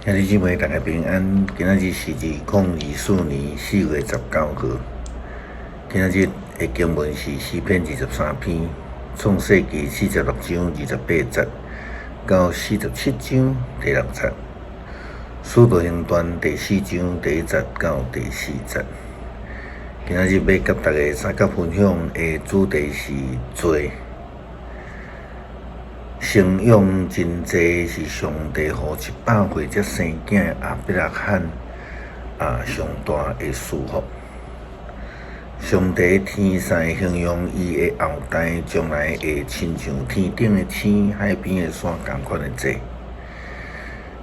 兄弟姊妹，大家平安。今仔日是2024年4月19號。今仔日的經文是詩篇23篇，創世記46章28節到47章第6節，使徒行傳第四章第一節到第四節。今仔日欲佮大家相佮分享的主題是罪。生養真濟是上帝予100歲才生囝的亞伯拉罕啊上大的祝福。上帝天使形容伊的後代將來會親像天頂的星、海邊的沙仝款的濟。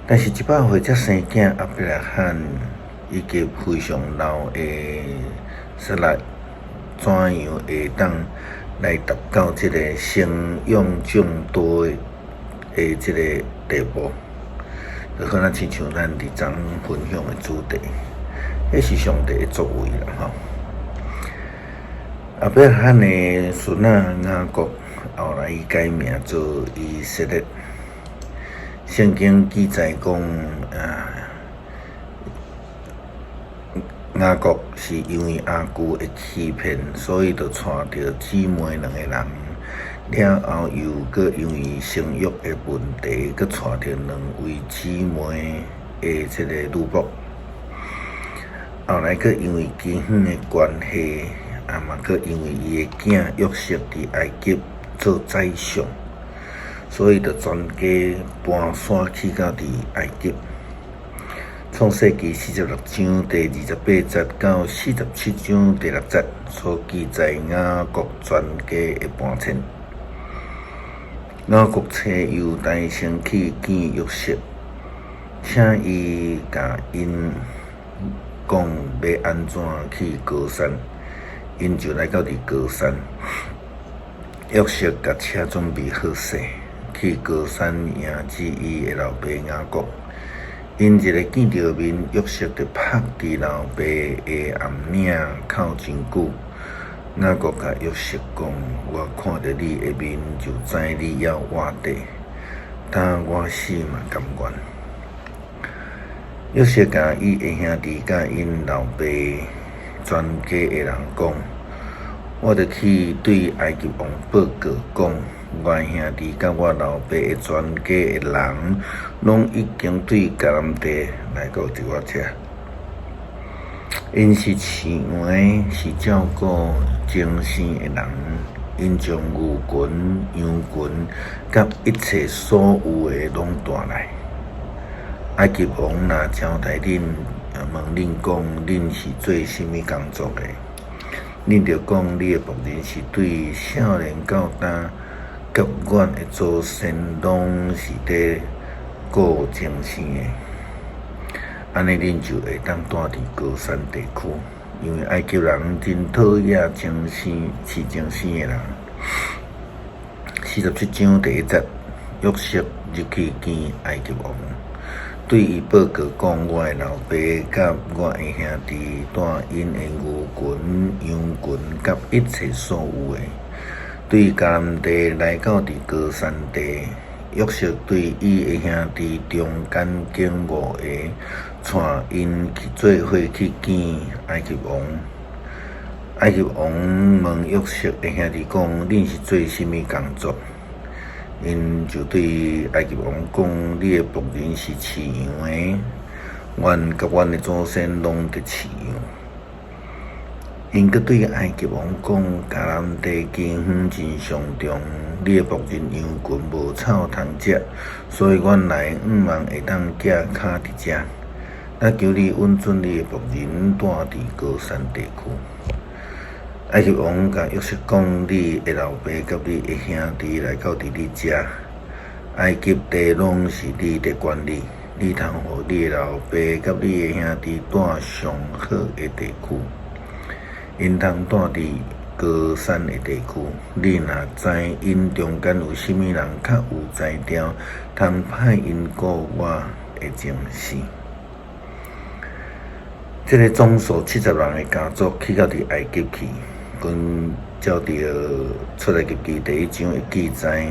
但是，100歲才生囝亞伯拉罕以及非常老的撒拉，怎樣會當來達到這个生養眾多的這个地步，就好若親像咱佇昨分享的主題，彼是上帝的作為啦吼。亞伯拉罕的孫仔雅各，後來伊改名做以色列。聖經記載講啊，雅各是因為阿舅的欺騙，所以就帶著姊妹兩个人。了後又閣因為生育的問題，閣帶著兩位姊妹的這个女僕。後來閣因為饑荒的關係，啊嘛閣因為伊的囝約瑟佇埃及做宰相，所以就全家搬徙去到佇埃及。創世記46章第28節到47章第6節所記載雅各全家的搬遷。雅各差猶大先去見約瑟，請伊共𪜶講欲按怎去歌珊，𪜶就來到佇歌珊。約瑟共車準備好勢，去歌珊迎接伊的老爸雅各。𪜶一个見著面，約瑟就拍佇老爸的頷領哭真久。雅各共約瑟講：我看著你的面，就知你猶活著，但我死嘛甘願。約瑟共伊的兄弟佮𪜶老爸全家的人講：我著去對埃及王報告講，我兄弟佮我老爸的全家的人，攏已經對迦南地來到佇我遮。𪜶是飼羊的，是照顧精生的人。𪜶將牛群、羊群佮一切所有的攏帶來。埃及王若招待恁，問恁講恁是做啥物工作的，恁著講你的僕人是對少年到今，佮阮的祖先攏是佇顧精生的，按呢恁就會當蹛佇歌珊地區，因為埃及人真討厭精生飼精生的人。47章第1節，約瑟入去見埃及王，對伊報告講：我的老爸佮我的兄弟帶𪜶的牛群、羊群佮一切所有的，對迦南地來到佇歌珊地。約瑟對伊的兄弟中間揀五个，帶𪜶去做伙去見埃及王。埃及王問約瑟的兄弟講：恁是做啥物工作？𪜶就對埃及王講：你的僕人是飼羊的，阮佮阮的祖先攏佇飼羊。𪜶閣對埃及王講：迦南地饑荒真傷重，你的僕人羊群無草通食，所以阮來向望會當寄跤佇遮。咱求你允准你的僕人蹛佇歌珊地區。埃及王共約瑟講：你的老爸佮你的兄弟來到佇你遮，埃及地攏是你佇管理，你通予你的老爸佮你的兄弟蹛上好的地區。𪜶通蹛佇歌珊的地區，你若知𪜶中間有啥物人較有才調，通派𪜶顧我的精生。這个總數70人的家族去到佇埃及去，根照著出埃及記第一章的記載，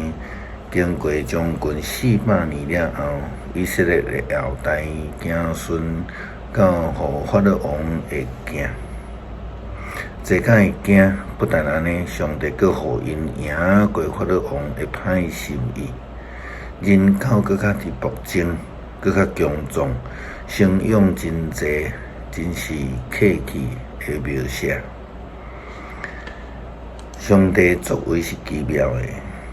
經過將近400年了後，以色列的後代子孫，到予法老王會驚，濟甲會驚。不但按呢，上帝閣予𪜶贏過法老王的歹心意，人口閣較佇暴增，閣較強壯，生養真濟，真是客氣的描寫。上帝作為是奇妙的，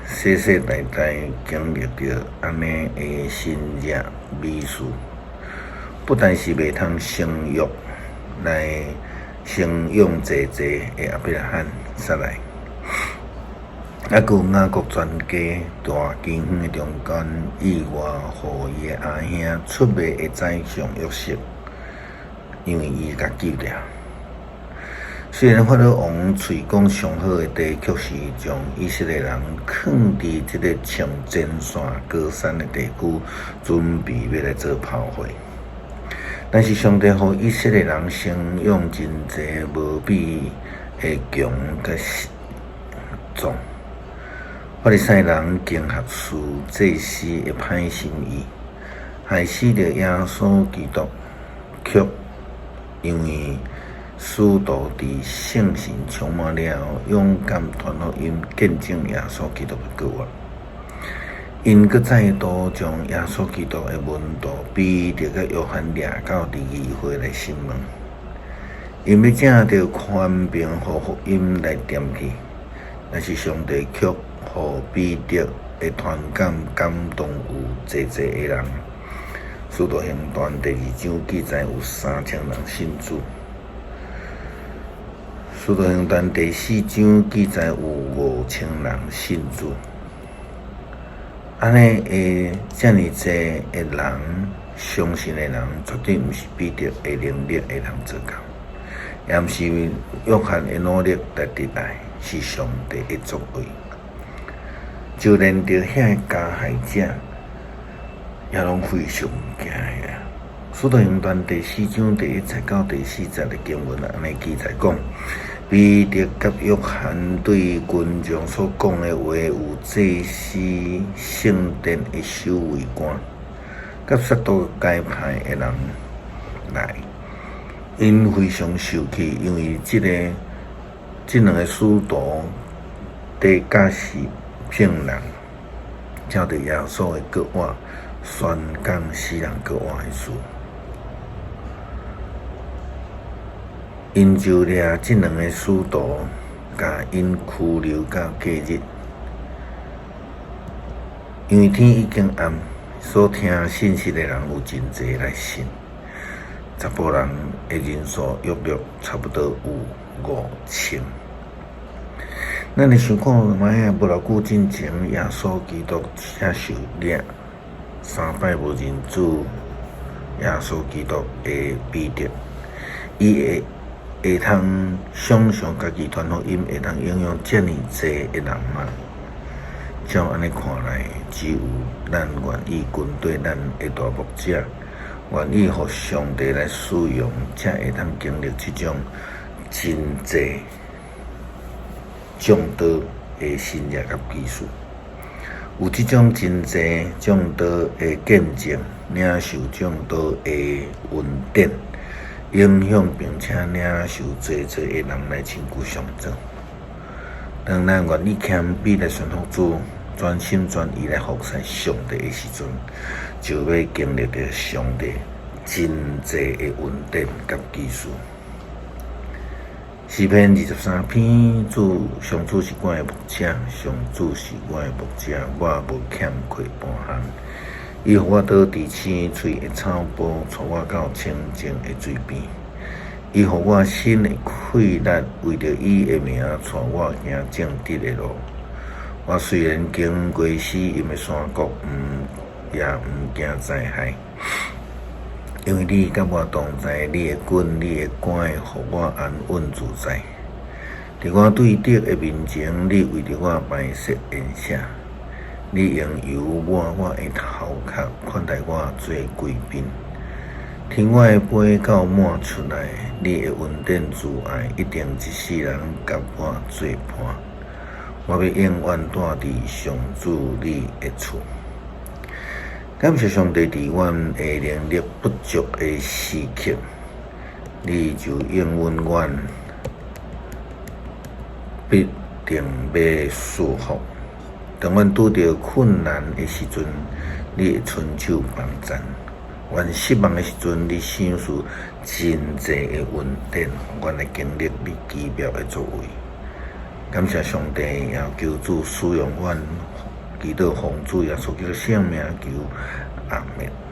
世世代代經歷著按呢的神蹟美事，不但是袂通生育來生養濟濟的亞伯拉罕、撒來，猶閣有雅各全家大饑荒的中間，意外予伊的阿兄出賣的宰相約瑟，因為伊共救著。雖然法老王喙講上好的地，卻是將以色列人囥佇這个像前線高山的地區，準備欲來做炮火。但是上帝予以色列人生養真濟無比的強佮壯。法利賽人驚嚇司祭司的歹心意，害死著耶穌基督，卻因為使徒佇聖神充滿了後，勇敢傳福音，見證耶穌基督的復活。𪜶閣再度將耶穌基督的門徒彼得佮約翰掠到佇議會來審問，𪜶欲藉著權柄予福音來恬去，但是上帝卻予彼得的傳講感動有濟濟的人。使徒行傳第二章記載有3000人信主。使徒行傳第四章記載有5000人信主。按呢的遮爾濟的人，相信的人，絕對毋是彼得的能力會通做到，也毋是約翰的努力來得來，是上帝的作為。就連著遐个加害者，也攏非常驚嚇。使徒行傳第四章第一節到第四節的經文按呢記載講，彼得佮約翰對群眾所講的話，有祭司聖殿的守衛官，佮撒都該派的人來，𪜶非常受氣，因為這兩个使徒佇教是聖人，照著耶穌的告活宣講死人復活的事。𪜶就掠這兩个使徒，共𪜶拘留到隔日，因為天已經暗，所聽信息的人有真濟來信，查埔人的人數約略差不多有5000。咱來想看覓啊？無偌久進前，耶穌基督才受掠三擺無認主耶穌基督的彼得，伊會通想像家己傳福音會通影響遮爾濟的人嗎？照按呢看來，只有咱願意跟綴咱的大牧者，願意予上帝來使用，才會通經歷這種真濟眾多的神蹟佮奇事。有這種真濟眾多的見證，領受眾多的恩典，影響並且領受濟濟的人來親近上主。當咱願意謙卑來順服主，專心專意來服侍上帝的時陣，就欲經歷著上帝真濟的恩典佮奇事。詩篇23篇，主上主是我的牧者，上主是我的牧者，我無欠缺半項。伊予我倒佇青翠的草埔，帶我到清靜的水邊。伊予我心的氣力，為著伊的名，帶我行正直的路。我雖然經過死蔭的山谷，也毋驚災害，因為你佮我同在，你的棍，你的竿會予我安穩自在。佇我對敵的面前，你為著我擺設筵席，你用油抹我的頭殼，款待我做貴賓。天我的杯到滿出來，你的恩典慈愛一定一世人佮我做伴。我欲永遠蹛佇上主你的厝。感謝上帝，佇阮的能力不足的時刻，你就應允阮，必定欲賜福。當阮拄著困難的時陣，你會伸手幫贊；阮失望的時陣，你賞賜真濟的恩典，予阮來經歷你奇妙的作為。感謝上帝，也求主使用阮，祈禱奉主耶穌基督聖名求，阿們。